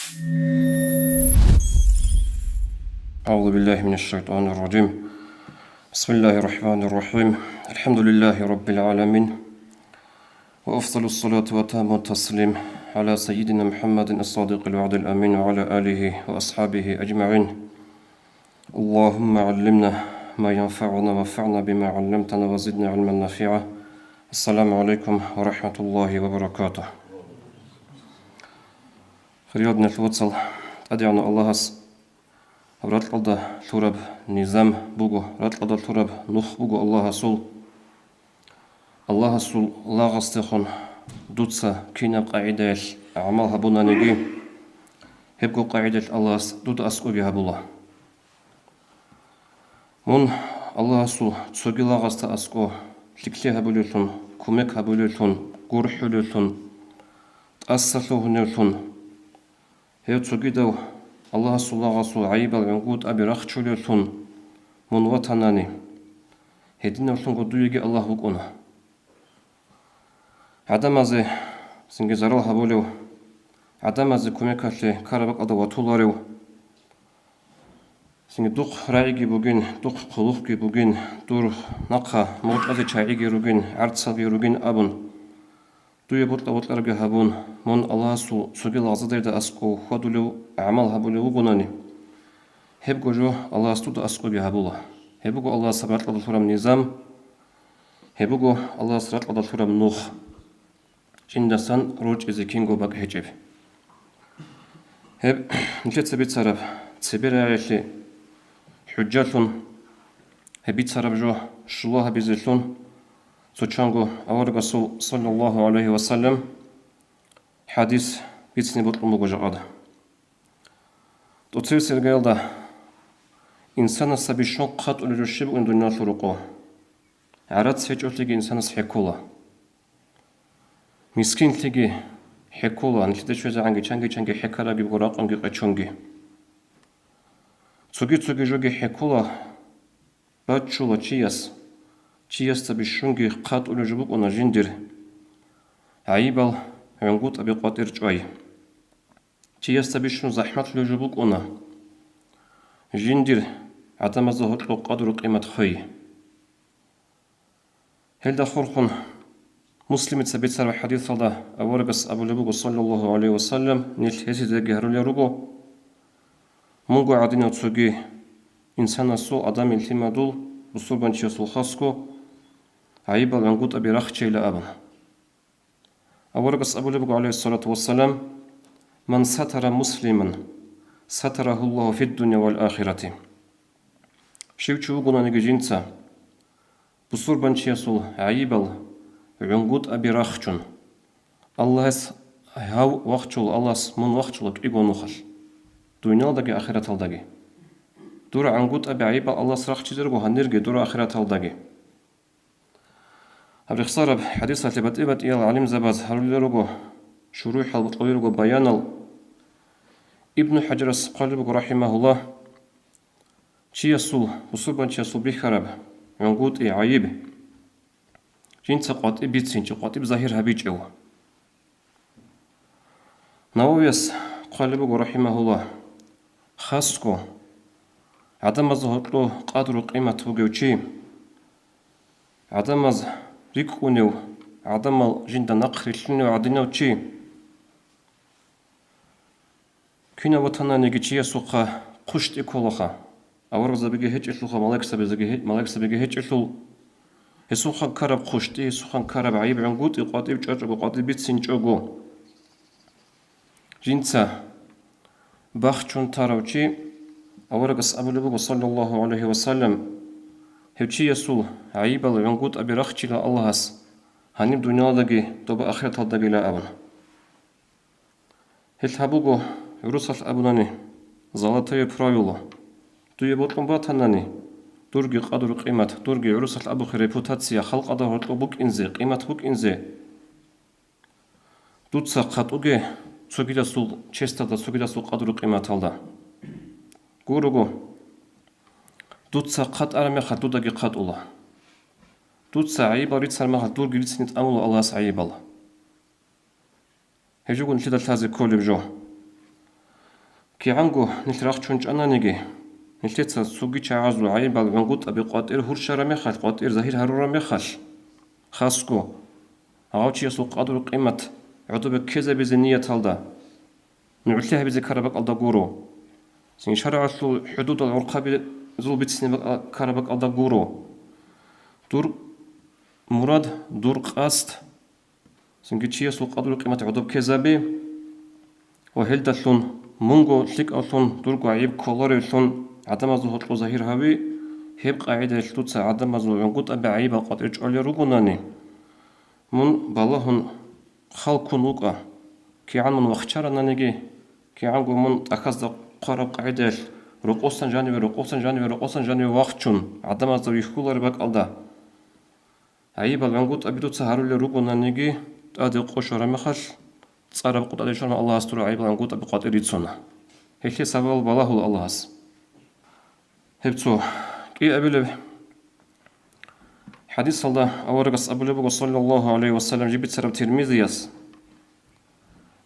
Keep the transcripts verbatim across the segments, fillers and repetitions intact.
أعوذ بالله من الشيطان الرجيم. بسم الله الرحمن الرحيم. الحمد لله رب العالمين. وأفضل الصلاة وأتم التسليم على سيدنا محمد الصادق الوعد الأمين وعلى آله وأصحابه أجمعين. اللهم علمنا ما ينفعنا وانفعنا بما علمتنا وزدنا علما نافعا. السلام عليكم ورحمة الله وبركاته. Хириял диналъул вацал, ТӀадегӀанав Аллагьас гьаб ракьалда лъураб низам буго, ракьалда лъураб нух буго Аллагьасул. Аллагьасул лагъасдехун дуца кинаб къагӀидаялъ гӀамал гьабунаниги, гьебго къагӀидаялъ Аллагьас дуда аскӀоги гьабула. Мун Аллагьасул цоги лагъасда аскӀо лъикӀлъи гьабулевлъун, кумек гьабулевлъун, гурхӀулевлъун, тӀаса лъугьуневлъун, гьев цогидав Аллагьасул лагъасул гӀайибал гӀунгутӀаби рахчулевлъун мун ватанани, гьединавлъунго дуеги Аллагь вукӀуна. ГӀадамазе цинги зарал гьабулев, гӀадамазе кумекалъе ккараб бакӀалда ватуларев, цинги духъ рагӀиги бугин, духъ хъулухъги бугин, дур нахъа морчӀазе чагӀиги ругин, гӀарцалги ругин абун, дуе бокьа-бокьарабги гьабун, мун Аллагьасул цоги лагъзадерда аскӀов хьвадулев гӀамал гьабулев вугонани, гьебго жо Аллагьас дуда аскӀоги гьабула. Гьеб буго Аллагьас гьаб ракьалда лъураб низам, гьеб буго Аллагьас ракьалда лъураб нух, жиндасан рорчӀизе кинго бакӀ гьечӀеб. Гьеб нилъеца бицараб цебе рагӀиялъе хӀужжалъун, гьеб бицараб жо щула гьабизелъун, цо чанго аварагасул, саллаллагьу гӀалайгьи ва саллам, хӀадис бицине бокьун буго жакъада. ТӀоцевесеб иргаялда инсанасда бищун хъатӀулеб жо щиб бугин дуниялалъул рокъоб? ГӀарац гьечӀолъиги инсанас хӀеккула. Мискинлъиги хӀеккула, нилъеда щвезегӀанги чанги-чанги хӀеккарабги буго, ракъунги къечунги. Цоги-цоги жоги хӀеккула, баччула чияс, чиясда бищунги хъатӀулеб жо букӀуна жиндир гӀайибал гӀунгутӀаби къватӀир чӀвай. Чиясда бищун захӀматлъулеб жо букӀуна жиндир гӀадамазда гьоркьоб къадру-къимат хвей. Гьелда хурхун Муслимица бицараб хӀадисалда аварагас абулеб буго, саллаллагьу гӀалайгьи ва саллам, нилъ гьезизеги гьарулел руго: мунго гӀадинав цоги инсанасул, Адамил лъимадул, бусурбанчиясул хасго гӀайибал гӀунгутӀаби рахчейила абун. Аварагас абулеб буго, гӀалайгьиссалату вассалам: «Ман сатара муслиман, сатарагьуллагьу фиддуния вал ахирати». Щив чи вугонаниги жинца бусурбанчиясул гӀайибал гӀунгутӀаби рахчун, Аллагьас гьав вахчула, Аллагьас мун вахчула кӀиго нухалъ, дуниялалдаги ахираталдаги. Дур гӀунгутӀаби гӀайибал Аллагьас рахчизе руго гьанирги дур ахираталдаги. Гьаб рехсараб хӀадисалъе батӀи-батӀиял гӀалимзабаз гьарулел руго шурухӀал, кьолел руго баянал. Ибну ХӀажарас хъвалеб буго, рахӀимагьуллагь, чиясул, бусурбанчиясул бихьараб гӀунгутӀи, гӀайиб, жинца къватӀиб бицинчӀев, къватӀиб загьир гьабичӀев. Нававияс хъвалеб буго, рахӀимагьуллагь, хасго гӀадамазда гьоркьоб къадру-къимат бугев чи, гӀадамаз рикӀкӀунев, гӀадамал жинда нахъ рилълъунев гӀадинав чи, кинав ватананиги чиясухъа хъущтӀи кколаха. Аварагзабиги гьечӀелъулха, малаикзабизеги гье-, малаикзабиги гьечӀелъул. Гьесухъан ккараб хъущтӀи, гьесухъан ккараб гӀайиб гӀунгутӀи къватӀиб чӀвачӀого, къватӀиб бицинчӀого, жинца бахчун тарав чи, аварагас абулеб буго, саллаллагьу гӀалайгьи ва саллам, гьев чиясул гӀайибал гӀунгутӀаби рахчила Аллагьас гьаниб дуниялалдаги доба ахираталдагила абун. Гьелъ гьаб буго гӀурусалъ абунани, золотое правило. Дуе бокьун батанани, дурги къадру-къимат, дурги гӀурусалъ абухъе репутация халкъалда гьоркьоб букӀинзе, къимат букӀинзе, дуца хъатӀуге цогидасул честалда, цогидасул къадру-къиматалда. Гурого, дуца хъатӀараб мехалъ дудаги хъатӀула. Дуца гӀайибал рицараб мехалъ дурги рицине тӀамула Аллагьас гӀайибал. Гьеб жого нилъеда лъазе кколеб жо. КигӀанго нилъ рахчун чӀананиги, нилъеца цоги чагӀазул гӀайибал гӀунгутӀаби къватӀир гьурщараб мехалъ, къватӀир загьир гьарураб мехалъ, хасго, гьав чиясул къадру-къимат гӀодобе ккезабизе нияталда, нугӀлъи гьабизе ккараб бакӀалда гуро. Цин шаргӀалъул хӀудудал гӀурхъабизул бицине бакӀа-, ккараб бакӀалда гуро. Дур мурад, дур къасд, цинги чиясул къадру-къимат гӀодоб ккезаби ва гьелдалъун, мунго лъикӀавлъун дурго гӀайиб кколаревлъун гӀадамазул гьоркьо загьир гьави, гьеб къагӀидаялъ дуца гӀадамазул гӀунгутӀаби гӀайибал къватӀир чӀвалел ругонани, мун балагьун хал ккун вукӀа. КигӀан мун вахчарананиги, кигӀанго мун тӀахьазда хъвараб къагӀидаялъ рокъосан жаниве, рокъосан жаниве, рокъосан жаниве вахчун, гӀадамазда вихьулареб бакӀалда, гӀайибал гӀунгутӀаби дуца гьарулел ругонаниги, тӀаде къо щвараб мехалъ, цӀараб къо тӀаде щвараб Аллагьас дур гӀайибал гӀунгутӀаби къватӀир рицуна. Гьелъие сабабал балагьула Аллагьас. Гьеб цо кӀиабилеб хӀадисалда аварагас абулеб буго, саллаллагьу гӀалайгьи ва саллам, жиб бицараб Тирмизияс: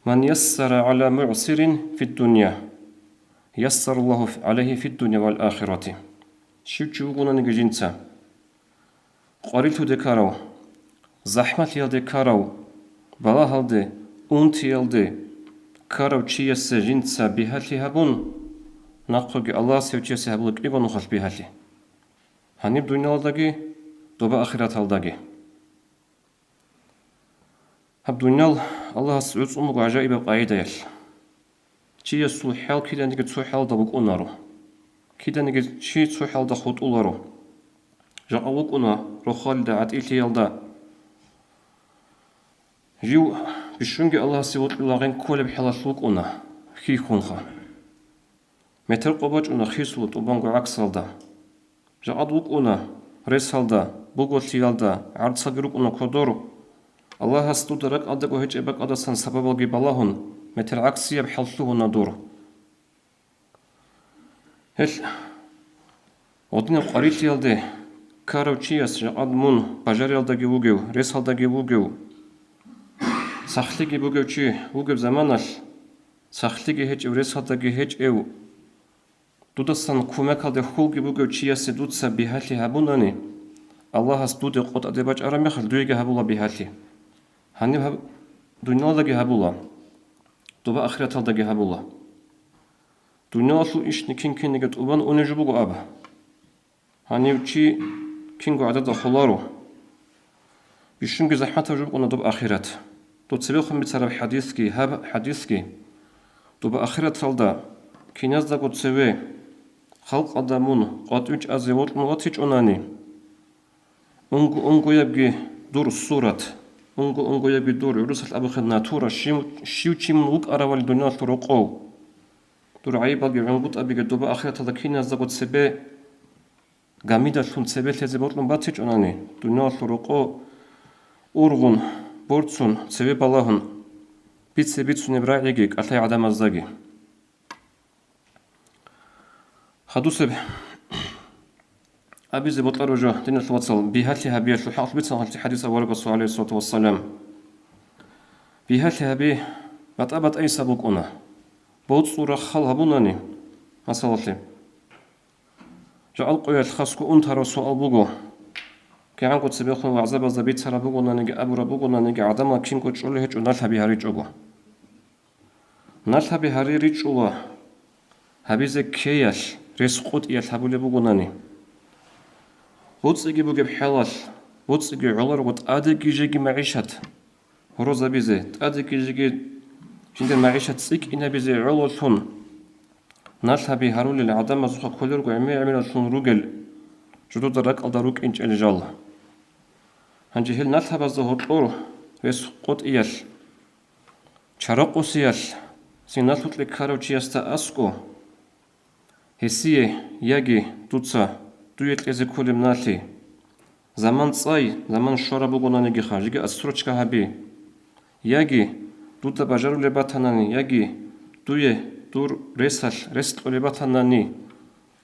«Ман яссара гӀала мугӀсирин фиддунья, яссараллагьу гӀалайгьи фиддунья вал ахирати». Щив чи вугонаниги жинца къварилъуде ккарав, захӀмалъиялде ккарав, балагьалде, унтиялде ккарав чиясе жинца бигьалъи гьабун, нахъеги Аллагьас гьев чиясе гьабула кӀиго нухалъ бигьалъи, гьаниб дуниялалдаги доба ахираталдаги. Гьаб дуниял Аллагьас гӀуцӀун буго гӀажаибаб къагӀидаялъ. Чиясул хӀал киданиги цо хӀалда букӀунаро. Киданиги чи цо хӀалда хутӀуларо. Жакъа вукӀуна рохалида, гӀатӀилъиялда. Жив бищунги Аллагьасе вокьулагъин кколеб хӀалалъ вукӀуна, хьихьунха. Метер къо бачӀуна хисулу тӀубанго гӀаксалда. Жакъад вукӀуна ресалда, буголъиялда, гӀарцаги рукӀуна кодор. Аллагьас дуда ракӀалдаго гьечӀеб бакӀалдасан сабабалги балагьун, метер гӀаксияб хӀал лъугьуна дур. Гьелъ гъодинаб къварилъиялде ккарав чияс жакъад мун бажариялдаги вугев, ресалдаги вугев, сахлъиги бугев чи вугеб заманалъ, сахлъиги гьечӀев, ресалдаги гьечӀев, дудасан кумекалде хьулги бугев чиясе дуца бигьалъи гьабунани, Аллагьас дуде къо тӀаде бачӀараб мехалъ дуеги гьабула бигьалъи. Гьаниб гьаб-, дуниялалдаги гьабула, доба ахираталдаги гьабула. Дуниялалъул ишни кин-кинеги тӀубан унеб жо буго аб. Гьанив чи кинго гӀадада холаро. Бищунги захӀматаб жо букӀуна доб ахират. Доб цебехун бицараб хӀадисги, гьаб хӀадисги, доб ахираталда киназдаго цеве халкъалда мун къватӀив чӀазе вокьун ватичӀонани, унго-унгоябги дур сурат, унго-унгоябги дур, гӀурусалъ абухъе, натура, щив, щив чи мун вукӀаравали дуниялалъул рокъов, дур гӀайибалги гӀунгутӀабиги доба ахираталда киназдаго цебе гамидалъун цебе лъезе бокьун батичӀунани, дуниялалъул рокъо ургъун, борцун, цеве балагьун, бице-бицунеб рагӀиги кӀалъай гӀадамаздаги. Хадусеб абизе бокьараб жо, диналъул вацал, бигьалъи гьабиялъул хӀакъалъулъ бицана гьалъи хӀадис аварагасул, гӀалайгьиссалату вассалам. Бигьалъи гьаби батӀа-батӀайиса букӀуна. БоцӀул рахъал гьабунани, масалалъе. Жакъа къоялъ хасго унтарав суал буго. КигӀанго цебехун вагӀзабазда бицараб бугонаниги, абураб бугонаниги, гӀадамал кинго чӀолей гьечӀо налъаби гьаричӀого. Налъаби гьари ричӀула гьабизе ккеялъ, рес къотӀиялъ гьабулеб бугонани. БоцӀиги бугеб хӀалалъ, боцӀиги гӀоларого тӀадеги жеги магӀишат гьорозабизе, тӀадеги жеги жиндир магӀишат цӀикӀкӀинабизе гӀололъун, налъаби гьарулел гӀадамазухъа кколерго гӀемер-гӀемераллъун ругел жо дуда ракӀалда рукӀинчӀел жал. Гьанже гьел налъабазда гьоркьор рес къотӀиялъ, чара къосиялъ, цин налъукье ккарав чиясда аскӀо, гьесие яги дуца дуе кьезе кколеб налъи, заман цӀай, заман щвараб бугонанигиха, жеги отсрочка гьаби, яги дуда бажарулеб батанани, яги дуе дур ресалъ рес кьолеб батанани,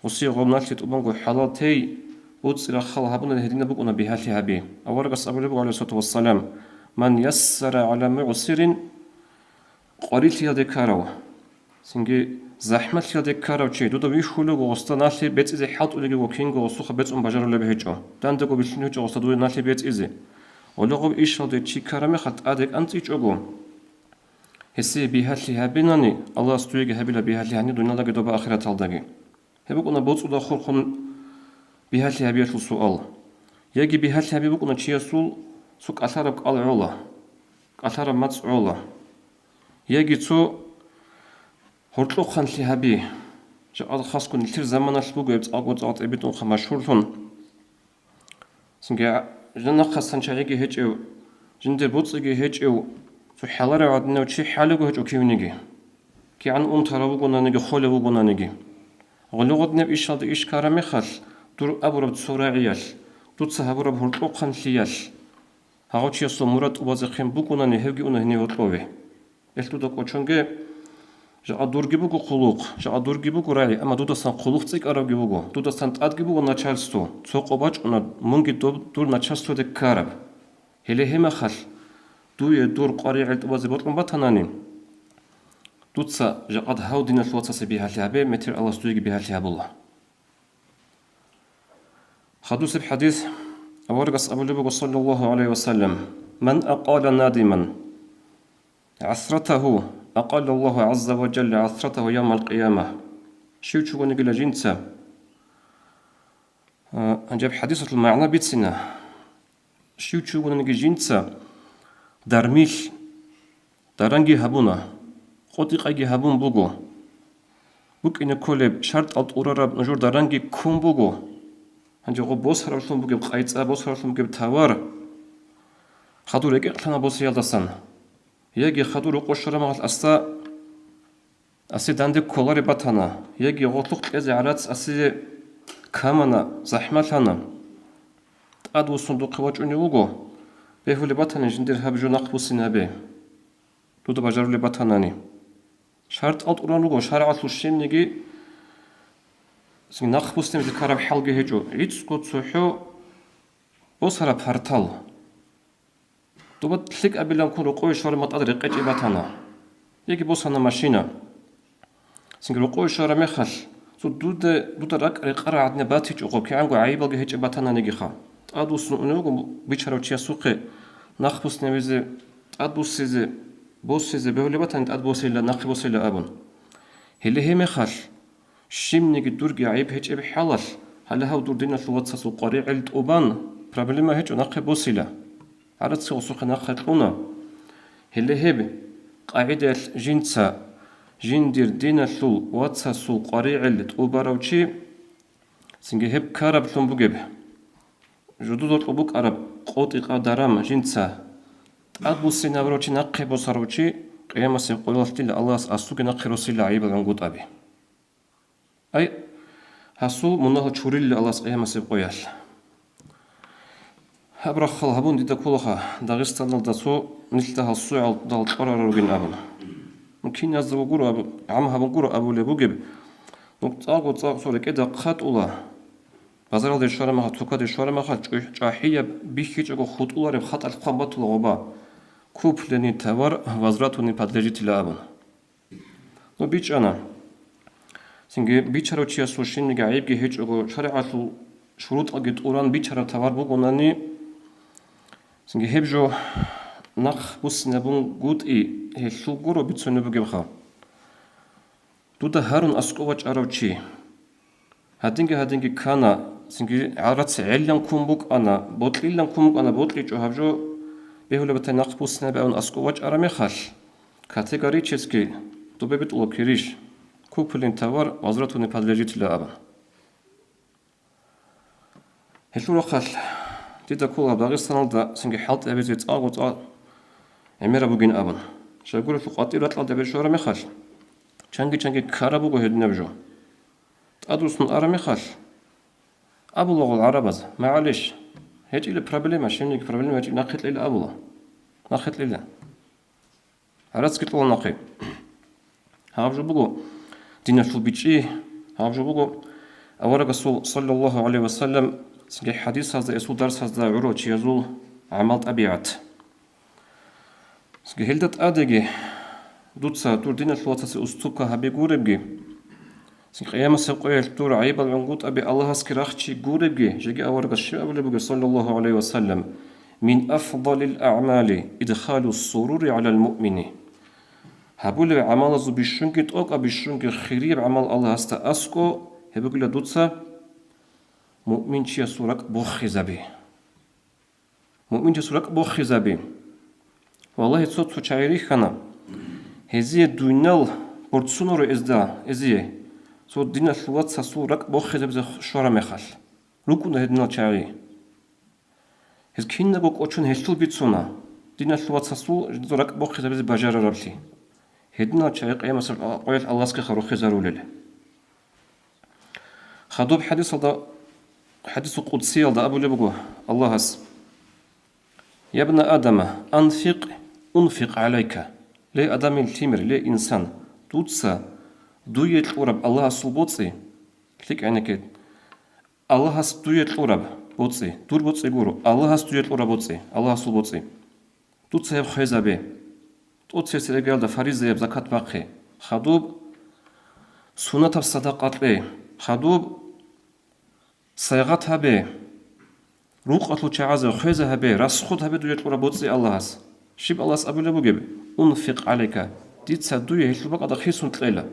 гъосие гъоб налъи тӀубанго хӀалал тей, боцӀи рахъал гьабунани гьединаб букӀуна бигьалъи гьаби. Аварагас абулеб буго, гӀалайгьиссалату вассалам: «Ман яссара гӀала мугӀсирин», къварилъиялде ккарав, Цинги захӀмалъиялде ккарав чи, дуда вихьулего гъосда налъи бецӀизе хӀалтӀулегиго кинго гъосухъа бецӀун бажарулеб гьечӀо. Дандаго билълъун гьечӀо гъосда дуда налъи бецӀизе. Гъоле гъоб ишалде чи ккараб мехалъ тӀаде кӀанцӀичӀого, гьесие бигьалъи гьабинани, Аллагьас дуеги гьабила бигьалъи гьаниб дуниялдаги доба ахираталдаги. Гьеб букӀуна боцӀуда хурхун бигьалъи гьабиялъул суал. Яги бигьалъи гьаби букӀуна чиясул цо кӀалъараб кӀал гӀола, кӀалъараб мацӀ гӀола. Яги цо гьоркьохъанлъи гьаби. Жакъа хасго нилъер заманалъ буго гьеб цӀакъго-цӀакъ тӀибитӀунха машгьурлъун. Цинги гьа-, жинахъасан чагӀиги гьечӀев, жиндир боцӀиги гьечӀев, цо хӀаларав гӀадинав чи хӀалего гьечӀо кивниги. КигӀан унтарав вугонаниги, холев вугонаниги. Гъоле гъодинаб ишалда иш ккараб мехалъ, дур абураб цо рагӀиялъ, дуца гьабураб гьоркьохъанлъиялъ, гьагъав чиясул мурад тӀубазехъин букӀунани, гьевги уна гьенив гьоркьове. Гьелъ дуда кӀочонге, жакъа дурги буго хъулухъ, жакъа дурги буго рагӀи, амма дудасан хъулухъ цӀикӀкӀарабги буго, дудасан тӀадги буго начальство, цо къо бачӀуна, мунги доб-, дур начальстводе ккараб. Гьеле гьемахалъ дуе дур къваригӀел тӀубазе бокьун батанани, дуца жакъад гьав диналъул вацасе бигьалъи гьабе, метер Аллагьас дуеги бигьалъи гьабула. Хадусеб хадис, аварагас абулеб буго, саллаллагьу гӀалайгьи ва саллам: «Ман акъала надиман гӀасратагьу, акъала Аллагьу гӀазза ва жалла гӀасратагьу явмал къияма». Щив чугунигила жинца, а, гьанжеб хадисалъул магӀна бицина. Щив чугунанги жинца дармил даранги гьабуна, къотӀи-къайги гьабун буго. БукӀине кколеб шартӀал тӀурараб нужер даранги ккун буго. Гьанже гъо босараблъун бугеб къайцӀа, босараблъун бугеб тавар хадур рекӀекълъана босиялдасан. Яги хадур рокъов щвараб мехалъ асда асе данде кколареб батана, яги гъолъухъ кьезе гӀарац асе камана, захӀмалъана. ТӀадвуссун духъе вачӀунев вуго, бегьулеб батани жиндир гьаб жо нахъбуссинабе, дуда бажарулеб батанани. ШартӀал тӀуран руго, шаргӀалъул щибниги нахъбуссинабизе ккараб хӀалги гьечӀо. ГӀицӀго цохӀо босараб партал. Дуба лъикӀабилан ккун рокъове щвараб мехалъ тӀад рекъечӀеб батана. Яги босана машина. Цинги рокъове щвараб мехалъ, цо дуда, дуда ракӀ рекъараб гӀадинаб батичӀого, кигӀанго гӀайибалги гьечӀеб батананигиха. ТӀадвуссун унев вуго бичарав чиясухъе нахъбуссинабизе, тӀадбуссизе, босизе, бегьулеб батани тӀадбосейилан, нахъе босейилан абун. Гьеле гьеб мехалъ, щибниги дурги гӀайиб гьечӀеб хӀалалъ, гьале гьав дур диналъул вацасул къваригӀел тӀубан, проблема гьечӀо, нахъе босила. ГӀарацги гъосухъе нахъе кьуна. Гьеле гьеб къагӀидаялъ жинца жиндир диналъул вацасул къваригӀел тӀубарав чи, цинги гьеб ккараблъун бугеб, жудуда кьун букӀараб къотӀи-къадарам жинца тӀадбуссинабурав чи, нахъе босарав чи, къиямасеб къоялъ дила Аллагьас асуги нахъе росила гӀайибал гӀунгутӀаби. Ай, гьасул мунагьал чурилла Аллагьас къиямасеб къоялъ. Гьаб рахъал гьабун дида кколаха, Дагъистаналда цо нилъ дагьал сугӀалдал кьурарал ругин абун. Киназдаго гуро абу-, гӀам гьабун гуро абулеб бугеб, нугӀцӀаго цӀакъ цо рекӀеда хъатӀула, базаралде щвараб мехалъ, тукаде щвараб мехалъ, чӀу-, чӀахӀияб бихьичӀого хутӀулареб хатӀалъ хъван батула гъоба: «Купленный товар возврату не подлежит», – ила абун. Ну, бичӀчӀана. Цинги бичарав чиясул щибниги гӀайибги гьечӀого, шаригӀалъул шурутӀалги тӀуран бичараб товар бугонани, цинги гьеб жо нахъбуссинабунгутӀи гьелъул гуро бицунеб бугебха. Дуда гьарун аскӀов вачӀарав чи. Гьадинги-гьадинги ккана, цинги гӀарац гӀеллъан ккун букӀана, бокьилан ккун букӀана, бокьичӀо гьаб жо, бегьулеб батани нахъбуссинабе абун аскӀов вачӀараб мехалъ, категорически дубе битӀула кирищ, купленный товар возврату не подлежит ила абун. Гьелъул рахъалъ дида ккола Дагъистаналда цинги хӀалтӀи гьабизе цӀакъго цӀакъ гӀемераб бугин абун. Щайгурелъул къватӀир ракьалда бер щвараб мехалъ, чанги-чанги ккараб буго гьединаб жо. ТӀадвуссун араб мехалъ, абулагъул гӀарабаз: «МагӀалищ, гьечӀила проблема, щибниги проблема гьечӀила, нахъе кьела», – абула. Нахъе кьела. ГӀарацги кьола нахъе. Гьаб жо буго диналъул бичӀчӀи, гьаб жо буго аварагасул, саллаллагьу гӀалайгьи ва саллам, цинги хӀадисазда, эсул дарсазда гӀурав чиязул гӀамал-тӀабигӀат. Цинги гьелда тӀадеги дуца дур диналъул вацасе уступка гьабе гуребги, цин къиямасеб къоялъ дур гӀайибал гӀунгутӀаби Аллагьасги рахчи гуребги, жеги аварагас щиб абулеб бугеб, саллаллагьу гӀалайгьи ва саллам: «Мин афдалил агӀмали идхалу сурури гӀалал муъмини». Гьабулеб гӀамалазул бищунги тӀокӀаб, бищунги хирияб гӀамал Аллагьасда аскӀо, гьеб бугила дуца муъминчиясул ракӀ бохизаби. Муъминчиясул ракӀ бохизаби. Валлагьи, цо-цо чагӀи рихьана, гьезие дунял борцунаро эзда, эзие, цо диналъул вацасул ракӀ бохизабизе щвараб мехалъ, рукӀуна гьединал чагӀи. Гьез кинабго кӀочон гьелъул бицуна, диналъул вацасул жинца ракӀ бохизабизе бажарараблъи. Гьединал чагӀи къиямасеб къоялъ Аллагьасги хъарухъизарулел. Хадуб хӀадисалда, хӀадисул къудсиялда абулеб буго Аллагьас: «Ябна Адама, анфикъ, унфикъ гӀалайка». Ле адамил лъимер, ле инсан, дуца дуе кьураб Аллагьасул боцӀи, лъикӀ гӀенекке, Аллагьас дуе кьураб боцӀи, дур боцӀи гуро, Аллагьас дуе кьураб боцӀи, Аллагьасул боцӀи. Дуца гьеб хвезабе. ТӀоцебесеб иргаялда фаризаяб закат бахъе. Хадуб сунатаб садакъа кье. Хадуб сайгъат гьабе. Рукъалъул чагӀазе хвеза гьабе, расход гьабе дуе кьураб боцӀи Аллагьас. Щиб Аллагьас абулеб бугеб? «Унфикъ гӀалайка», дица дуе гьелъул бакӀалда хисун кьела.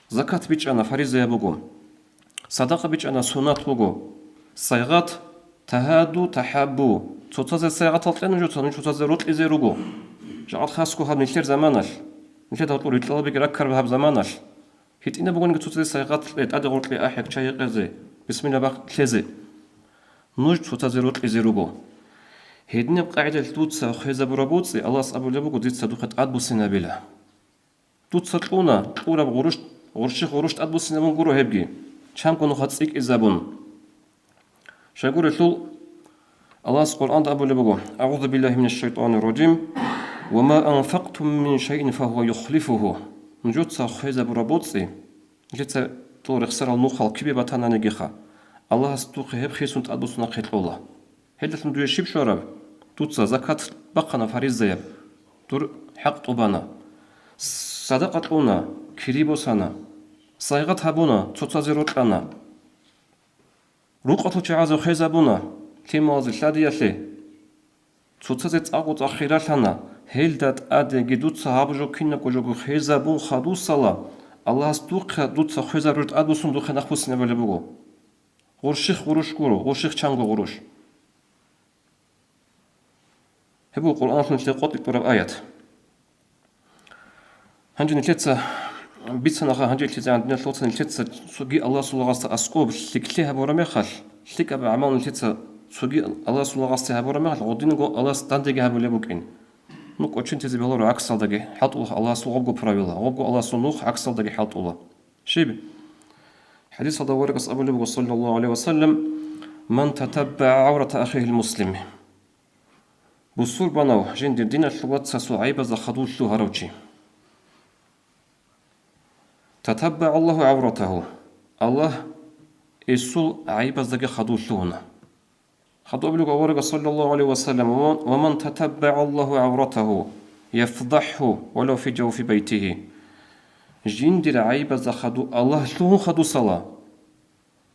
Закат бичӀчӀана, фаризаяб буго. Садакъа бичӀчӀана, сунат буго. Сайгъат, тагьаду, тахӀаббу. Цоцазе сайгъатал кье нужеца, нуж цоцазе рокьизе руго. Жакъа хасго гьаб нилъер заманалъ, нилъеда гьоркьор рикьалабиги раккараб гьаб заманалъ. ГьитӀинаб бугониги цоцазе сайгъат кье, тӀаде гъоркье ахӀе, чай гьекъезе, бисмилла бахъ лъезе. Нуж цоцазе рокьизе руго. Гьединаб къагӀидалъ дуца хвезабураб боцӀи, Аллагьас абулеб буго, дица духъе тӀадбуссинабила. Дуца кьуна, кьураб гъурущ-, гъурщихъ гъурущ тӀадбуссинабун гуро гьебги, чамго нуха цӀикӀкӀизабун. Щайгурелъул, Аллагьас Къуръанда абулеб буго: «АгӀузу биллагьи минаш шайтанир ражим. Ва ма анфакътум мин шайин фагьува юхлифугьу». Нужеца хвезабураб боцӀи, нилъеца дол рехсарал нухал кибе батананигиха, Аллагьас духъе гьеб хисун тӀадбуссунахъе кьола. Гьелдалъун дуе щиб щвараб? Дуца закат бахъана фаризаяб, дур хӀакъ тӀубана. Садакъа кьуна, кири босана. Сайгъат гьабуна, цоцазе рокьана. Рукъалъул чагӀазе хвезабуна, лъималазе лъадиялъе. Цоцазе цӀакъго-цӀакъ хиралъана, гьелда тӀадеги дуца гьаб жо кинабго жого хвезабун хадусала, Аллагьас духъе дуца хвезабураб тӀадбуссун духъе нахъбуссинабулеб буго. Гъурщихъ гъурущ гуро, гъурщихъ чанго гъурущ. Гьеб буго Къуръаналъул нилъее къотӀи кьураб аят. Гьанже нилъеца бицанаха, гьанже лъизегӀан диналъул вацал, нилъеца цоги Аллагьасул лагъасда аскӀоб лъикӀлъи гьабураб мехалъ, лъикӀаб гӀамал нилъеца цоги Аллагьасул лагъасде гьабураб мехалъ, гъодинго Аллагьас дандеги гьабулеб букӀин. Ну, кӀочон тезе бегьуларо гӀаксалдаги хӀалтӀула Аллагьасул гъобго правила, гъобго Аллагьасул нух гӀаксалдаги хӀалтӀула. Щиб? ХӀадисалда аварагас абулеб буго, саллаллагьу гӀалайгьи ва саллам: «Ман татаббагӀа гӀаврата ахихил муслими». Бусурбанав жиндир диналъул вацасул гӀайбазда хадув лъугьарав чи. «ТатаббагӀа Аллагьу гӀавратагьу». Аллагь эсул гӀайбаздаги хадув лъугьуна. Хадуб буго аварагас, саллаллагьу гӀалайгьи ва саллам: «Ва ман татаббагӀа Аллагьу гӀавратагьу, яфдахӀгьу, валав фи жавфи байтигьи». Жиндир гӀайбазда хадув Аллагь лъугьун хадусала,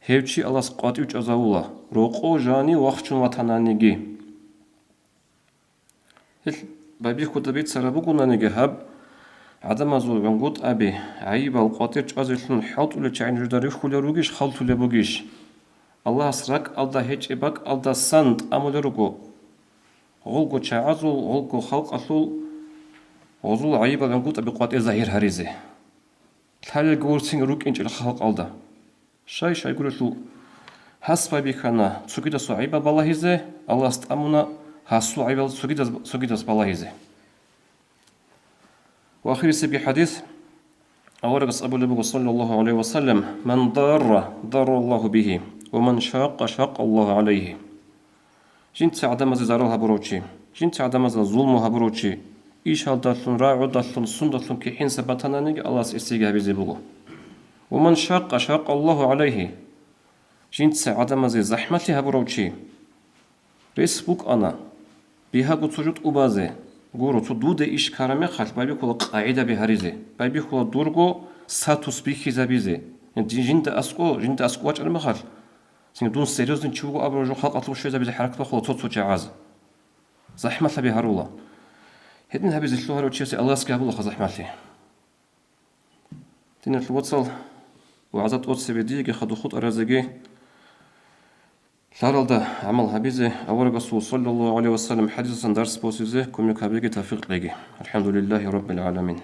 гьев чи Аллагьас къватӀив чӀвазавула, рокъов жанив вахчун ватананиги. Гьел байбихьуда бицараб бугонаниги гьаб, гӀадамазул гӀунгутӀаби, гӀайибал къватӀир чӀвазелъун хӀалтӀулел чагӀи нужеда рихьулел ругищ, халтулеб бугищ? Аллагьас ракӀалда гьечӀеб бакӀалдасан тӀамулел руго гъолго чагӀазул, гъолго халкъалъул гъозул гӀайибал гӀунгутӀаби къватӀир загьир гьаризе. Лъалелги вурцинги рукӀинчӀел халкъалда. Щай-щайгурелъул гьас байбихьана цогидасул гӀайибал балагьизе, Аллагьас тӀамуна гьасул гӀайибал цогидас, цогидас балагьизе. Ва ахирисебги хӀадис, аварагас абулеб буго, саллаллагьу гӀалайгьи ва саллам: «Ман дарра, дарра Аллагьу бигьи, ва ман шакъа, шакъа Аллагьу гӀалайгьи». Жинца гӀадамазе зарал гьабурав чи, жинца гӀадамазда зулму гьабурав чи, ишалдалъун, рагӀудалъун, сундалъун кихӀинса батананиги, Аллагьас гьесиеги гьабизе буго. «Ва ман шакъа, шакъа Аллагьу гӀалайгьи». Жинца гӀадамазе захӀмалъи гьабурав чи, рес букӀана, бигьаго цо жо тӀубазе, Гуро, цо дуда иш ккараб мехалъ, байбихьула къагӀидаби гьаризе, байбихьула дурго статус бихьизабизе. Жин-, жинда аскӀо, жинда аскӀо вачӀараб мехалъ, цинги дун серьёзный чи вуго абураб жо халкъалъув щвезабизе хӀаракат бахъула цо-цо чагӀаз. ЗахӀмалъаби гьарула. Гьедин гьабизе лъугьарав чиясе Аллагьасги гьабулаха захӀмалъи. Диналъул вацал, вагӀза тӀоцебе диеги хадуб хутӀаразеги лъаралда гӀамал гьабизе, аварагасул саллаллагьу гӀалайгьи ва саллам хӀадисасан дарс босизе кумек гьабеги тавфикъ кьеги. АлхӀамдулиллагьи раббил гӀаламин.